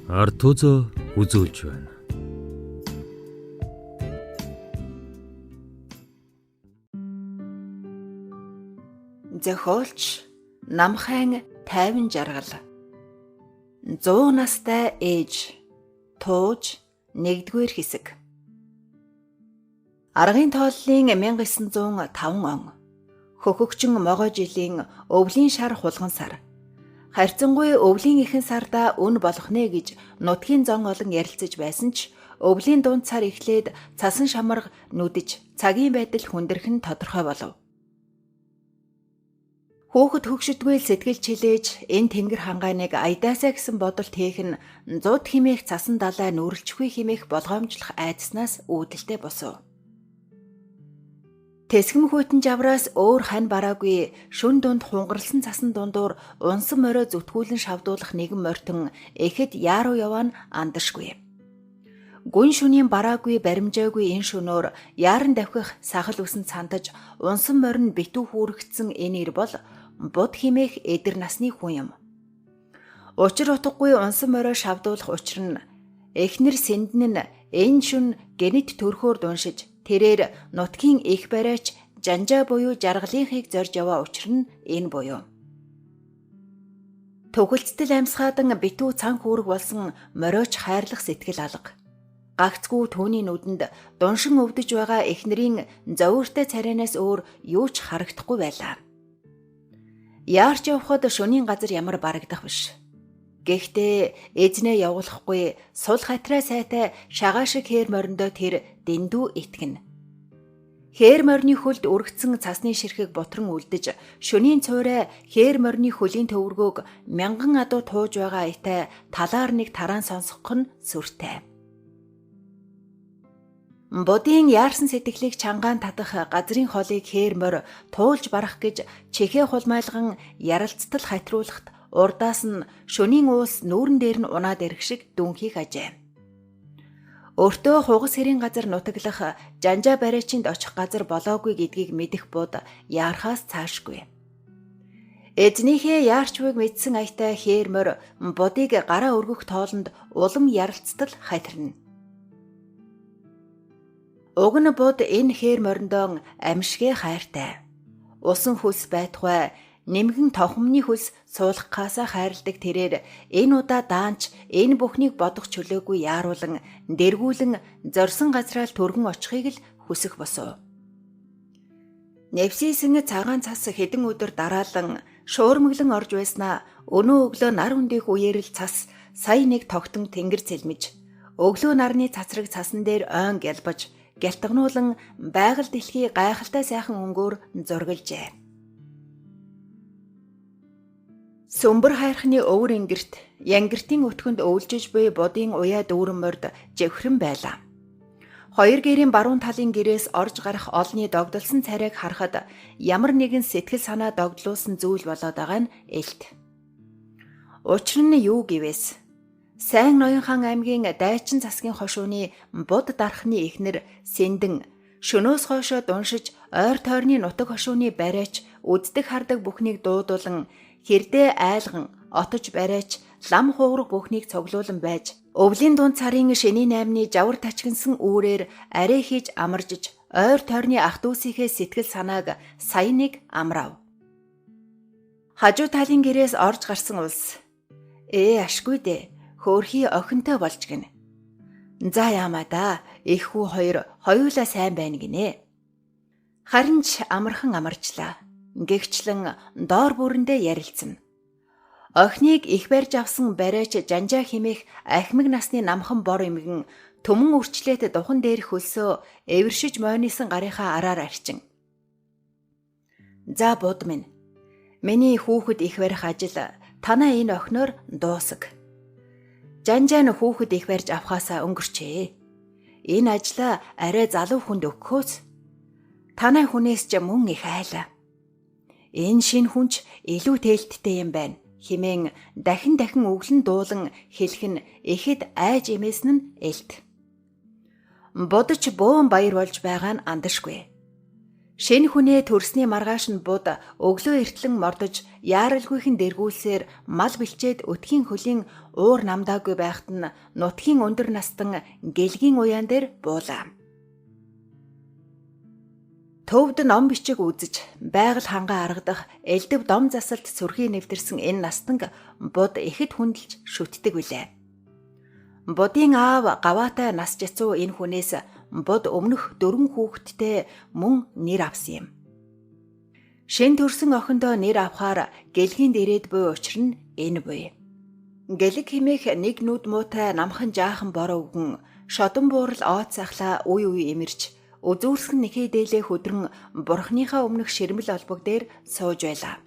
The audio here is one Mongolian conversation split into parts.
Артузо үзүүлж байна. Зохиолч Намхайн 50 жаргал. 100 настай ээж. Тууж 1-р хэсэг. Аргын тооллын 1905 он. Хөхөгчин могой жилийн өвлийн шар хулган сар. Харьцангуй өвлийн ихэнх сарда үн болох нэ гэж нутгийн зон олон ярилцаж байсан ч өвлийн дунд сар эхлээд цасан шамарга нүдэж цагийн байдал хүндэрх нь тодорхой болов. Хүүхэд хөгшөдгүй сэтгэл чилээж энэ тэнгэр хангайныг аядаасаа гэсэн бодолт хийх нь зуд химээх цасан далай нүрэлжгүй химээх болгоомжлох айдснаас үүдэлтэй босов. Тэсгэм хүйтэн жавраас өөр хань бараагүй шүн дунд хунгарлсан цасан дундуур унсан морио зүтгүүлэн шавдуулах нэгэн морьтон эхэд яаруу яваа нь андаршгүй. Гүн шүнийн бараагүй баримжаагүй энэ шөнөөр яаран давхих сахал үсэн цантаж унсан морь нь битүү хүүрэгдсэн энэ ир бол буд химээх эдэр насны хүн юм. Учир утгагүй унсан морио шавдуулах учир нь эхнэр сэндэн нь энэ шүн гэнэт төрхөөр дуншиж тэрээр нутгийн их бариач жанжаа буюу жаргалынхыг зорж яваа учир нь энэ буюу. Түгэлцтэл амьсгаадан битүү цан хүүрэг болсон мориоч хайрлах сэтгэл алга. Гагцгүй түүний нүдэнд дуншин өвдөж байгаа эхнэрийн зовиртой царайнаас өөр юу ч харагдахгүй байлаа. Яарч явхад шөнийн газар ямар барагдах биш. Гэхдээ эзнээ явуулахгүй сул хатраа сайтай шагаа шиг хээр мориндоо тэр дэндүү итгэнэ. Хээр морины хөлд өргөцсөн цасны ширхэг бутран үлдэж шөнийн цуурай хээр морины хөлийн төвөргөөг мянган адуу тууж байгаа аятай талаар нэг тараан сонсгох нь сүртэй. Будын яарсан сэтгэлийг чангаан татах газрын холыг хээр морь туулж барах гэж чихээ хулмайлган яралцтал хатруулахт урдаас нь шөнийн уус нүүрэн дээр нь унаад ирэх шиг дүнхийг ажээ. Өөртөө хугас хэрийн газар нутаглах жанжаа бариачинд очих газар болоогүй гэдгийг мэдэх буд яархаас цаашгүй. Эзнийхээ яарч буйг мэдсэн аятай хээр морь будыг гараа өргөх тоолонд улам яралцтал хатирна. Уг нь буд энэ хээр мориндоо амьшгэ хайртай. Усан хөлс байтугай нэмгэн тохомны хөлс суулгахаасаа хайрладаг тэрээр энэ удаа даанч энэ бүхнийг бодох чөлөөгүй яаруулан дэргүүлэн зорьсон газраа л түргэн очихыг л хүсэх босов. Нэвсийсэн цагаан цас хэдэн өдөр дараалан шуурмаглан орж байснаа өнөө өглөө нар хүндийх үеэр л цас сая нэг тогтон тэнгэр цэлмэж өглөө нарны цацраг цасан дээр ойн гялбаж гялтгануулан байгаль дэлхий гайхалтай сайхан өнгөөр зургалжээ. Сүмбэр хайрхны өвөр ингэрт янгертийн өтгөнд өвлжиж буй будын уяа дүүрэн морд жевхрэн байлаа. Хоёр гэрийн баруун талын гэрээс орж гарах олны догдолсон царайг харахад ямар нэгэн сэтгэл санаа догдлуулсан зүйл болоод байгаа нь элт. Учир нь юу гэвээс Сайн Ноён хаан аймгийн дайчин засгийн хошууны буд дархны эхнэр Сэндэн шөнөөс хойшоо дуншиж ойр тойрны нутаг хошууны бариач үддэг хардаг бүхнийг дуудуулан хэрдээ айлган отож бариач лам хуурах бүхнийг цуглуулан байж өвлийн дунд сарын шөнийн 8-ны жавар тачигнсан үүрээр арай хийж амаржиж ойр тойрны ах дүүсийнхээ сэтгэл санааг сая нэг амрав. Хажуу талын гэрээс орж гарсан улс ашгүй дээ. Хөөрхий охинтой болж гинэ. За яамаа да, их хүү хоёр хоёулаа сайн байна гинэ. Харин ч амархан амарчлаа. Гэгчлэн доор бүрэндээ ярилцсан. Охиныг их барьж авсан бариач жанжаа химээх ахмиг насны намхан бор эмгэн түмэн үрчлээт духан дээр хөлсөө эвэршиж мойнисан гарынхаа араар арчин. За буд минь. Миний хүүхэд их барих ажил танаа энэ охиноор дуусаг. Жанжаа нь хүүхэд их барьж авахаасаа өнгөрчээ. Энэ ажлаа арай залуу хүнд өгөхөөс танай хүнээс ч мөн их айлаа. Энэ шинэ хүн ч илүү тээлттэй юм байна хэмээн дахин дахин өглөн дуулан хэлэх нь ихэд айж эмээсэн нь элт. Бодож бөөн баяр болж байгаа нь андашгүй. Шинэ хүнээ төрсний маргааш нь Буд өглөө эртлэн мордож яаралгүйхэн дэргүүлсээр мал бэлчээд өтгийн хөлийн уур намдаагүй байхад нь нутгийн өндөр настан гэлгийн уяан дээр буулаа. Төвд ном бичиг үзэж байгаль хангаа аргадах элдв дом засалд сүрхий нэвтэрсэн энэ настанг Буд ихэд хүндэлж шүтдэг билээ. Будын аав гаваатай нас жацуу энэ хүнээс Буд өмнөх 4 хүүхэдтэй мөн нэр авсан юм. Шин төрсөн охиндоо нэр авахаар гэлгийн дээрээд буй учир нь энэ буй. Гэлэг химээх нэг нүд муутай намхан жаахан бороо өвгөн шодон буурал оот сахлаа үе үе эмэрч үзүүрсгэн нэхий дээлээ хөдрөн бурхныхаа өмнөх ширмэл олбог дээр сууж байлаа.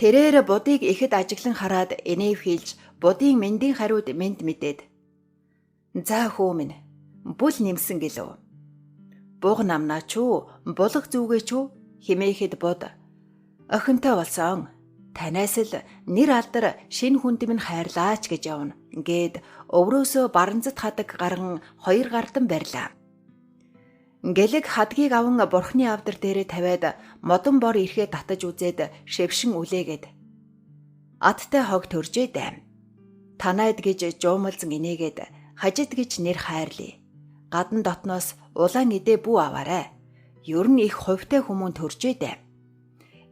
Тэрээр Будыг ихэд ажиглан хараад инээв хийлж Будын мэндийн хариуд мэнд мэдээд "За хүү минь, бүл нэмсэн гэлөө. Буг намнаа ч уу, булаг зүгээ ч үү" химээхэд Буд "Охинтой болсон. Танаас л нэр алдар шинэ хүнд минь хайрлаач гэж явна" гээд өврөөсөө баранзат хадаг гарган 2 гардан барьлаа. Гэлэг хадгийг аван бурхны авдар дээрээ тавиад модон бор ирэхээ татаж үзээд шившин үлээгээд "Аттай хог төржээ дайм. Танайд гэж жуумалзан инээгээд хажид гэж нэр хайрлаа. Гадна дотноос улаан идэ бүү аваарай. Ер нь их хувьтай хүмүүн төржээ дайм.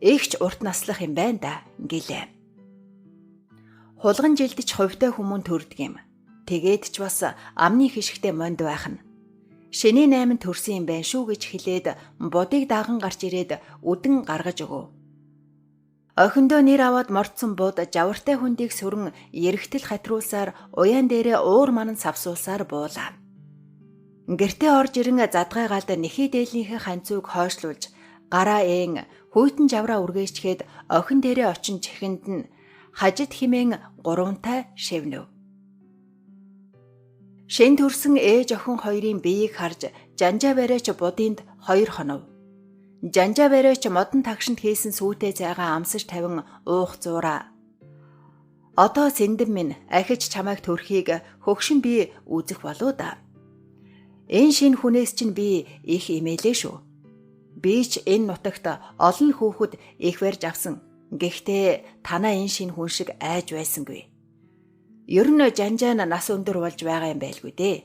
Игч урт наслах юм байна да" гэлээ. Хулган жилдч хувьтай хүмүүн төрдөг юм. Тэгээд ч бас амны хишгтэй монд байх нь. Шинийн 8 төрсөн юм байна шүү гэж хэлээд Будыг даган гарч ирээд үдэн гаргаж өгөв. Охиндоо нэр аваад мордсон Буд жавартай хүндийг сүрэн эргэтэл хатруулсаар уяан дээрээ уур манан савсуулсаар буулаа. Гэртээ орж ирэн задгай галд нэхий дээлийнхээ ханцууг хойшлуулж гараа ээн хүйтэн жавраа үргээчгээд охин дээрээ очин чихэнд нь хажид химэн гурвантай шивнэв. Шин төрсөн ээж охин хоёрын биеийг харж Жанжаа бариач Будынд 2 хонов. Жанжаа бариач модон тагшинд хийсэн сүүтэй зайгаа амсаж тавин уух зуураа. "Одоо сэндэм минь ахиж чамайг төрхийг хөгшин би үзэх болоо да. Энэ шинэ хүнээс чинь би их имээлээ шүү. Би ч энэ нутагт олон хүүхэд их барьж авсан. Гэхдээ танаа энэ шинэ хүн шиг айж байсангүй. Ер нь Жанжаа нас өндөр болж байгаа юм байлгүй дээ.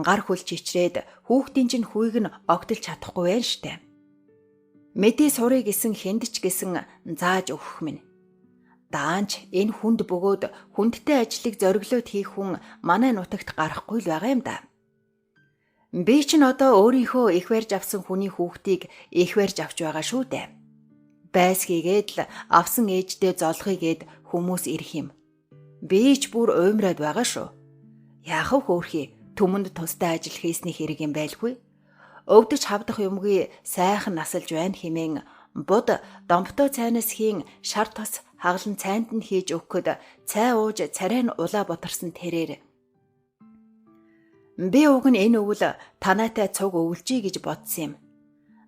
Гар хөл чичрээд хүүхдийн чинь хүйг нь огтолж чадахгүй байх штэ. Мэдээ сурыг гэсэн хүнд ч гэсэн зааж өгөх минь. Даанч энэ хүнд бөгөөд хүндтэй ажлыг зориглоод хийх хүн манай нутагт гарахгүй л байгаа юм да. Би чинь одоо өөрийнхөө их барьж авсан хүний хүүхдийг их барьж авч байгаа шүү дээ. Байс хийгээд л авсан ээждээ золгоё гэд хүмүүс ирэх юм. Би ч бүр уймраад байгаа шүү. Яах вэ хөөрхий, түмэнд тустай ажил хийсний хэрэг юм байлгүй. Өвдөж хавдах юмгүй сайхан насалж байна хэмээн Буд домптой цайнаас хийн шар тос хаглан цайнд нь хийж өгөхөд цай ууж царай нь улаа бутарсан тэрээр "Би уг нь энэ өвөл танаатай цуг өвлжий гэж бодсон юм.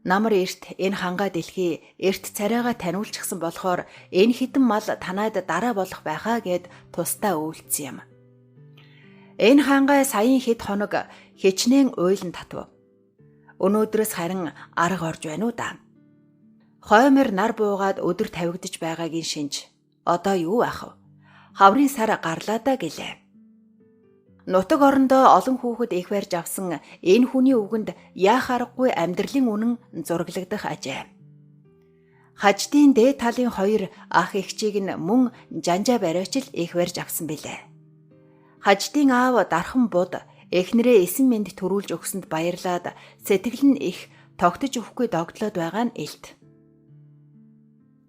Намар эрт энэ хангаа дэлхий эрт царайгаа таниулчихсан болохоор энэ хідэн мал танаад дараа болох байхаа гэд тусдаа өвлцсөн юм. Энэ хангаа саяын хэд хоног хичнээн уйлан татв. Өнөөдрөөс харин арга орж байна уу да. Хоймор нар буугаад өдөр тавигдаж байгаагийн шинж. Одоо юу ах вэ? Хаврын сар гарлаа да гэлээ. Нутаг орондоо олон хүүхэд их барьж авсан энэ хүний үгэнд яах аргагүй амьдралын үнэн зураглагдах ажээ. Хаждын дээд талын 2 ах эгчийг нь мөн Жанжаа бариач л их барьж авсан билээ. Хаждын аав дархан Буд эхнэрээ эсэн мэнд төрүүлж өгсөнд баярлаад сэтгэл нь их тогтож өгөхгүй догдлоод байгаа нь элт.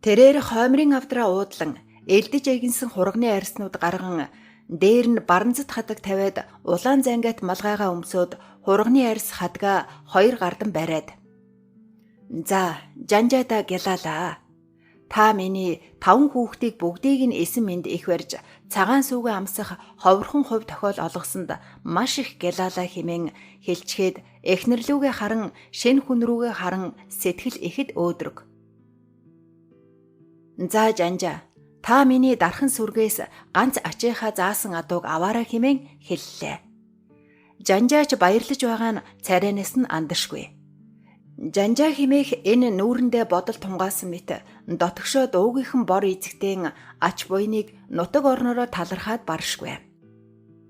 Тэрээр хоймрын авдраа уудлан элдэж эгэнсэн хурганы арьснууд гарган дээр нь баранзат хадаг тавиад улаан зангиат малгайгаа өмсөөд хурганы арьс хадгаа 2 гардан бариад "За, Жанжаада гялалаа. Та миний 5 хүүхдийг бүгдийг нь эсэн мэнд их барьж цагаан сүүгээ амсах ховорхон хувь тохиол олгосонд маш их гялалаа" хэмээн хэлчихэд эхнэрлүүгээ харан шинэ хүн рүүгээ харан сэтгэл ихэд өөдрөг. "За Жанжаа, та миний дархан сүргээс ганц ачийнхаа заасан адууг аваарай" хэмээн хэллээ. Жанжаач баярлаж байгаа нь царайнаас нь андаршгүй. Жанжаа химээх энэ нүүрэндээ бодол тунгаасан мэт дотгошоо дуугийнхан бор эзэгтэн ач буйныг нутаг орноороо талархаад баршгүй.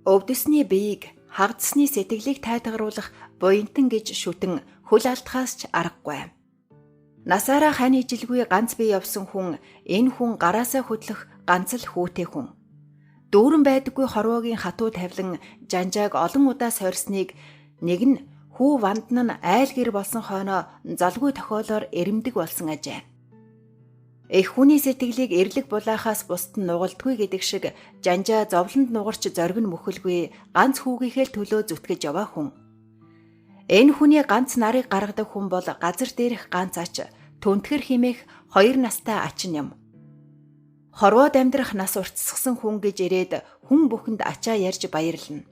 Өвдөсний биеийг хагдсны сэтгэлийг тайтгаруулах буянтан гэж шүтэн хөл алдахаас ч аргагүй. Насаараа хань ижилгүй ганц бие явсан хүн энэ хүн гараасаа хөдлөх ганц л хүүтэй хүн. Дүүрэн байдаггүй хорвоогийн хатуу тавилан жанжааг олон удаа сорьсныг нэг нь хүү вандан нь айл гэр болсон хойноо золгүй тохиолоор эрэмдэг болсон ажээ. Эх хүний сэтгэлийг эрлэг булаахаас бусд нь нугалдгүй гэдэг шиг жанжаа зовлонд нугарч зориг нь мөхөлгүй ганц хүүгийнхээ л төлөө зүтгэж яваа хүн. Энэ хүний ганц нарыг гаргадаг хүн бол газар дээрх ганц ач түнтгэр химээх 2 настай ач нь юм. Хорвоод амьдрах нас уртсгсан хүн гэж ирээд хүн бүхэнд ачаа ярьж баярлна.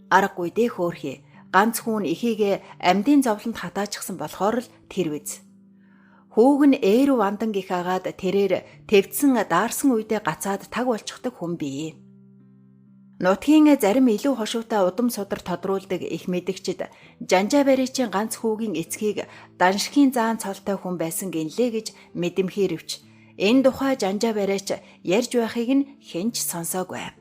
Аргагүй дээ хөөхий. Ганц хүн эхийгээ амьдын зовлонд хатаачихсан болохоор л тэр биз. Хүүг нь ээрв андан гих агаад тэрээр твдсэн даарсан үедээ гацаад таг болчихдог хүн бие. Нутгийн зарим илүү хошуутай удам судар тодруулдаг их мэдгчид Жанжаа баричийн ганц хүүгийн эцгийг даншхийн заан цолтой хүн байсан гинлээ гэж мэдэмхийрвч энэ тухай Жанжаа бариач ярьж байхыг нь хэн ч сонсоогүй.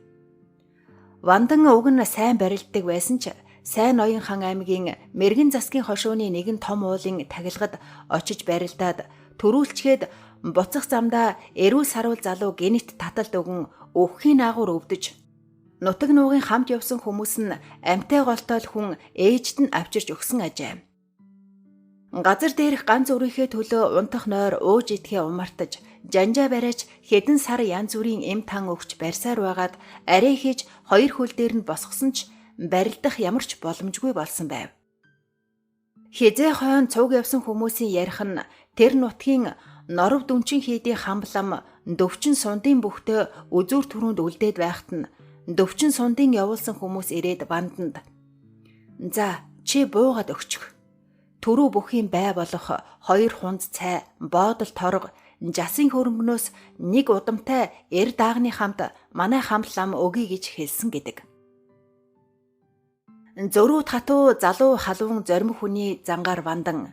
Вандан уг нь сайн барилддаг байсан ч сайн ноён хан аймгийн мэрэгэн засгийн хошууны нэгэн том уулын тахилгад очиж барилдаад төрүүлчгээд буцах замдаа эрүүл саруул залуу гинэт таталт өгөн өвхийн агуур өвдөж нутаг нуугийн хамт явсан хүмүүс нь амьтай голтойл хүн ээжд нь авчирч өгсөн ажээ. Газар дээрх ганц үрийнхээ төлөө унтах нойр ууж идэхээ умартаж жанжаа бариач хэдэн сар янз бүрийн эм тан өгч барьсаар байгаад арай хийж хоёр хөл дээр нь босгосон ч барилдах ямар ч боломжгүй болсон байв. Хизээ хойн цуг явсан хүмүүсийн ярих нь тэр нутгийн норов дүнчин хийдийн хамблам дөвчин сундын бүхтээ үзүүр түрүүнд үлдээд байхад нь дөвчин сундын явуулсан хүмүүс ирээд банданд "За чи буугаад өгчих. Түрүү бүхийн бай болох 2 хунз цай, боодол торго, жасын хөрөнгнөөс нэг удамтай эр даагны хамт манай хамт лам өгье гэж хэлсэн гэдэг. Зөрүүд хатуу залуу халуун зоримог хүний зангаар вандан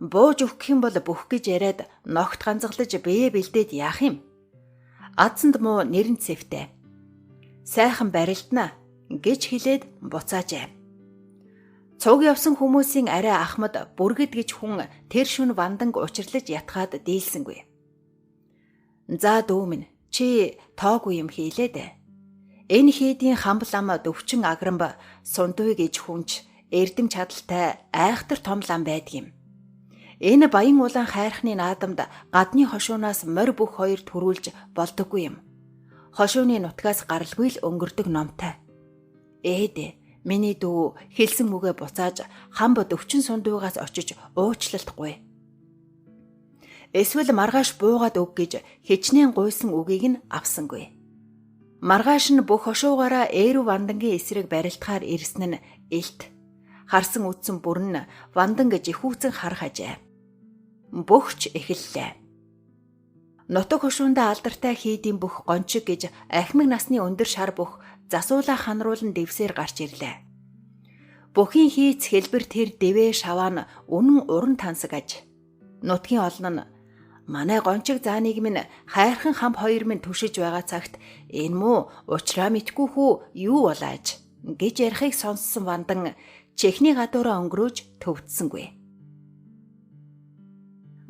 бууж өгөх юм бол бүх гэж яриад ногт ганцаглаж бие бэлдээд яах юм? Адсанд муу нэрэн цэвтэй. Сайхан барилдана гэж хэлээд буцаажээ. Цуг явсан хүмүүсийн арай ахмад бүргэд гэж хүн тэр шүн ванданг учирлаж ятгаад дийлсэнгүй. За дүү минь чи тоогүй юм хийлээ дээ. Энэ хийдийн хамбал ам дөвчин аграмб сундуй гэж хүнч эрдэм чадалтай айхтар том лам байдаг юм. Энэ баян улаан хайрхны наадамд гадны хошуунаас морь бүх хоёр төрүүлж болдоггүй юм. Хошууны нутгаас гаралгүй л өнгөрдөг номтой. Ээдэ миний дүү хэлсэн үгээ буцааж хамб дөвчин сундуйгаас очиж уучлалтгүй. Эсвэл маргааш буугаад өг гэж хичнээн гуйсан үгийг нь авсангүй. Маргааш нь бүх хошуугаараа Ээрв вандангийн эсрэг барилдахаар ирсэн нь элт. Харсан үтсэн бүрэн вандан гэж ихүүцэн харах ажээ. Бөхч эхэллээ. Нутаг хошуундаа алдартай хийдийн бүх гончиг гэж ахмиг насны өндөр шар бүх засуулаа ханруулан дэвсээр гарч ирлээ. Бүхийн хийц хэлбэр тэр дэвээ шаваа нь үнэн уран тансаг аж. Нутгийн олон нь манай гончиг зааныг минь хайрхан хамб хоёр минь түшиж байгаа цагт энэ муу уучраа мэдгүй хүү юу болааж гэж ярихыг сонссон вандан чихний гадуураа өнгөрөөж төвдсөнгүй.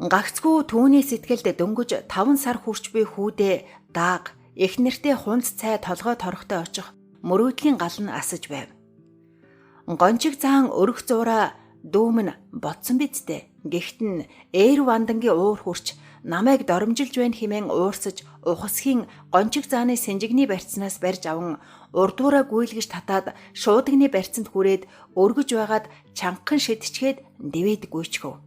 Гагцгүй түүний сэтгэлд дөнгөж 5 сар хүрч буй хүүдээ дааг их нэртэй хунц цай толгой торохтой очих мөрөөдлийн гал нь асаж байв. Гончиг заан өрөх зуураа дүүмэн бодсон биз дээ. Гэхдээ нь ээр вандангийн уур хүрч намайг доромжилж байна хэмээн уурсаж ухасхийн гончиг зааны сэнжигний барьцнаас барьж аван урдуураа гүйлгэж татаад шуудагны барьцанд хүрээд өргөж байгаад чангахан шидчгээд дэвээд гүйчгэв.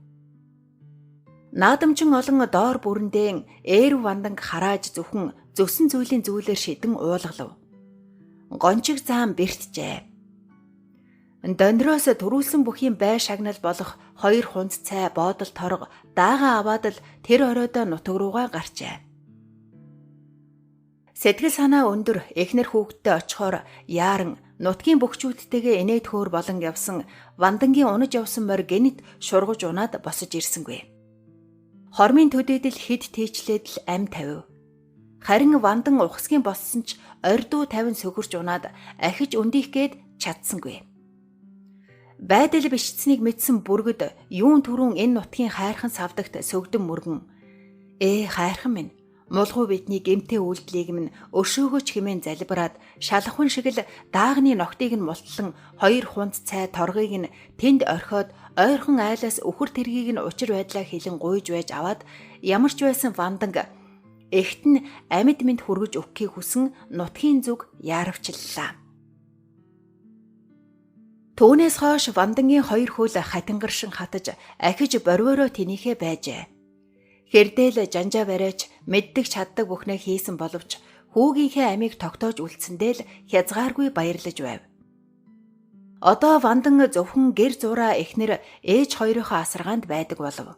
Наадамчин олон доор бүрэндээ ээр ванданг харааж зөвхөн зөсөн зүйлийн зүйлээр шидэн уулгалав. Гончиг заан бэртжээ. Дондроос төрүүлсэн бүхийн бай шагнал болох 2 хунц цай боодол торго даага аваад л тэр оройдоо нутаг руугаа гарчээ. Сэтгэл санаа өндөр эхнэр хүүхэдтэй очихоор яаран нутгийн бөхчүүдтэйгээ инээд хөөр болон явсан Вандангийн унаж явсан морь гэнэт шургаж унаад босож ирсэнгүй. Хормын төдийдөл хэд тийчлээд л ам тавив. Харин Вандан ухасгийн боссон ч ордуу 50 сөхөрч унаад ахиж өндих гээд чадсангүй. Байдал бичсэнийг мэдсэн бүргэд юун түрүүн энэ нутгийн хайрхан савдагт сөгдөн мөргөн "Ээ хайрхан минь, мулгуу бидний гэмтэй үйлдлийг минь өшөөгөөч" хэмээн залбираад шалахван шиг л даагны ногтыг нь мултлан хоёр хунц цай торгыг нь тэнд орхиод ойрхон айлаас үхэр тэргийг нь учир байдлаа хэлэн гуйж байж аваад ямар ч байсан Ванданг эхт нь амьд мэнд хүргэж өгөхийг хүсэн нутгийн зүг яаравчлаа. Түүнээс хойш Вандангийн хоёр хөл хатингаршин хатаж ахиж борвоороо тэнийхээ байжээ. Хэрдэл жанжаа бариач мэддэг чаддаг бүхнээ хийсэн боловч хүүгийнхээ амийг тогтоож үлдсэндээ л хязгааргүй баярлаж байв. Одоо Вандан зөвхөн гэр зураа эхнэр ээж хоёрынхоо асаргаанд байдаг болов.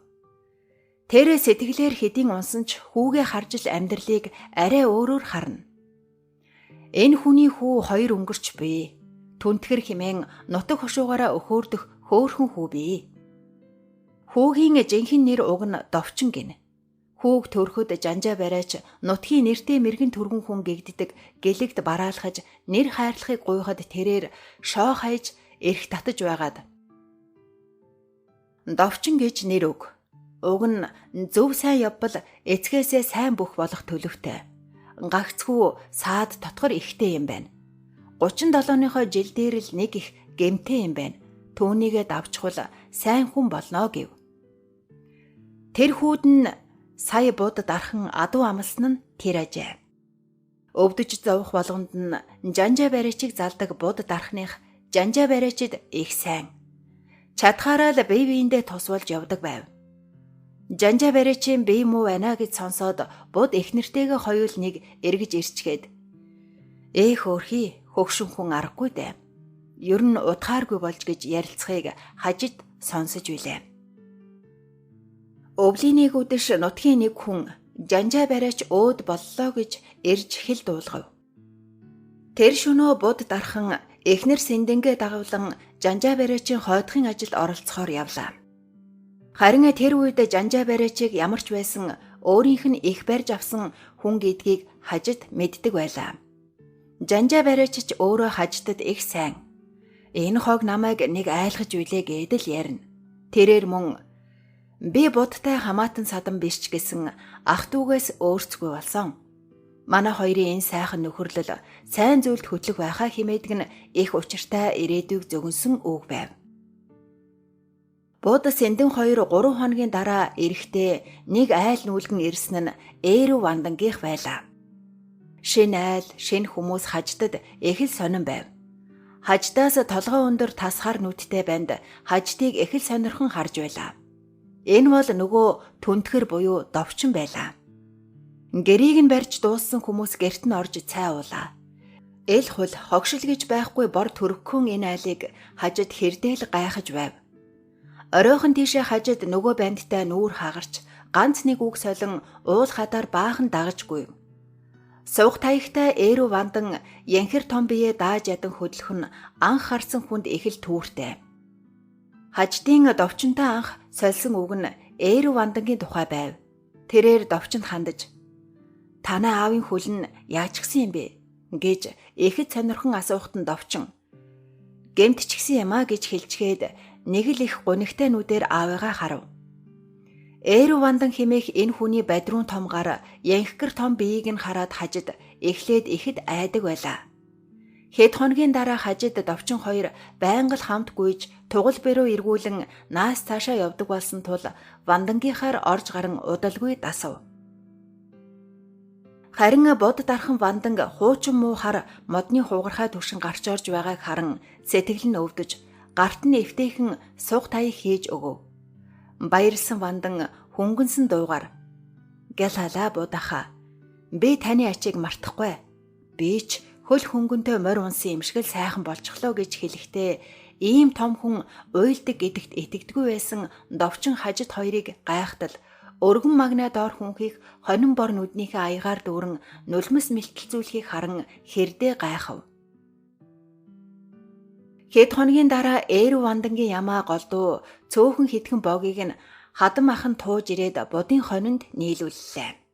Тэр сэтгэлээр хэдийн унсан ч хүүгээ харж л амьдралыг арай өөрөөр харна. Энэ хүний хүү хоёр өнгөрч бий. Түнтгэр химэн нутаг хошуугаараа өхөөрдөх хөөрхөн хүү бий. Хүүгийн жинхэнэ нэр уг нь Довчин гинэ. Хүүг төрөхөд жанжаа бариач нутгийн нэртэй мэрэгэн түргэн хүн гэгддэг гэлэгд бараалхаж нэр хайрлахыг гуйхад тэрээр шоо хайж эрх татаж байгаад Довчин гэж нэр өг. Уг нь зөв сайн явбал эцгээсээ сайн бүх болох төлөвтэй. Гагцхүү саад дотгор ихтэй юм байна. 37-ныхоо жил дээр л нэг их гэмтэй юм байна. Түүнийгээ давчхул сайн хүн болно гэв. Тэр хүүд нь сая бууд дархан адуу амлсан нь тэр ажээ. Өвдөж зовх болгонд нь жанжаа бариачийг залдаг бууд дархных жанжаа бариачид их сайн. Чадхаараа л бие биендээ тус болж явдаг байв. Жанжаа бариачийн бие муу байна гэж сонсоод бууд эхнэртэйгээ хоёул нэг эргэж ирчгээд "Ээ хөөрхий, хөгшин хүн аргагүй дээ. Ер нь удахааргүй болж" гэж ярилцахыг хажид сонсож билээ. Өвлийн нэг үдэш нутгийн нэг хүн жанжаа бариач өөд боллоо гэж ирж хэл дуулгав. Тэр шөнөө буд дархан эхнэр сэндэнгээ дагавлан жанжаа бариачийн хойдохын ажилд оролцохоор явлаа. Харин тэр үед жанжаа бариачийг ямар ч байсан өөрийнх нь их барьж авсан хүн гэдгийг хажид мэддэг байлаа. Жанжаа бариач ч өөрөө хажидад их сайн. Энэ хог намайг нэг айлгаж үлээ гэдэл ярина. Тэрээр мөн би будтай хамаатан садан биш ч гэсэн ах дүүгээс өөрцгүй болсон. Манай хоёрын энэ сайхан нөхөрлөл сайн зүйлд хөтлөх байхаа хэмээдэг нь их учиртай ирээдүйг зөгнсөн үг байв. Бууд сэндэн хоёр 3 хоногийн дараа эрэхтээ нэг айл нүүлгэн ирсэн нь Ээрүү Вандангийнх байлаа. Шинэ айл, шинэ хүмүүс хаждад их л сонин байв. Хаждаас толгой өндөр тасхар нүдтэй банд хаждыг их л сонирхон харж байлаа. Энэ бол нөгөө түнтгэр буюу довчин байлаа. Гэрийг нь барьж дууссан хүмүүс гэрт нь орж цай уулаа. Эл хул хогшил гэж байхгүй бор төрөгхөн энэ айлыг хажид хэрдэл гайхаж байв. Оройхон тийшээ хажид нөгөө бандтай нүүр хагарч ганц нэг үг солин уул хадаар баахан дагажгүй. Сувг таягтай Ээрүү Вандан янхир том биеэ дааж ядан хөдлөх нь анх харсан хүнд их л түүртэй. Хаждын довчонтой анх сольсон үг нь Ээрүү Вандангийн тухай байв. Тэрээр довчонд хандаж "Танай аавын хөл нь яачгсан юм бэ?" гэж ихэд сонирхон асуухад нь довчин "Гэмтчихсэн юм а" гэж хэлчихэд нэг л их гунигтай нүдээр аавыгаа харав. Ээрүү Вандан хэмээх энэ хүний бадруун том гар янхгэр том биеийг нь хараад хажид эхлээд ихэд айдаг байлаа. Хэд хоногийн дараа хажид довчин хоёр байнга л хамт гүйж тугал бэрүү эргүүлэн наас цаашаа явдаг болсон тул Вандангийнхаар орж гарan удалгүй дасав. Харин бод дархан Ванданг хуучин муу хар модны хугархай түвшин гарч орж байгааг харан сэтгэл нь өвдөж гарт нь эвтэйхэн суг таяг хийж өгөв. Баярлсан Вандан хөнгөнсөн дуугаар "Гялалаа будаха. Би таны ачийг мартахгүй. Би ч хөл хөнгөнтэй морь унсан юм шиг л сайхан болчихлоо" гэж хэлэхдээ ийм том хүн уйлдаг гэдэгт итгэдэггүй байсан довчин хажид хоёрыг гайхтал өргөн магнаа доор хүнхийг хонин бор нүднийхээ аягаар дүүрэн нулимс мэлтэлзүүлэхийг харан хэрдээ гайхав. Хэд хоногийн дараа Ээрв вандангийн ямаа голдуу цөөхөн хитгэн богийг нь хадам ах нь тууж ирээд будын хонинд нийлүүллээ.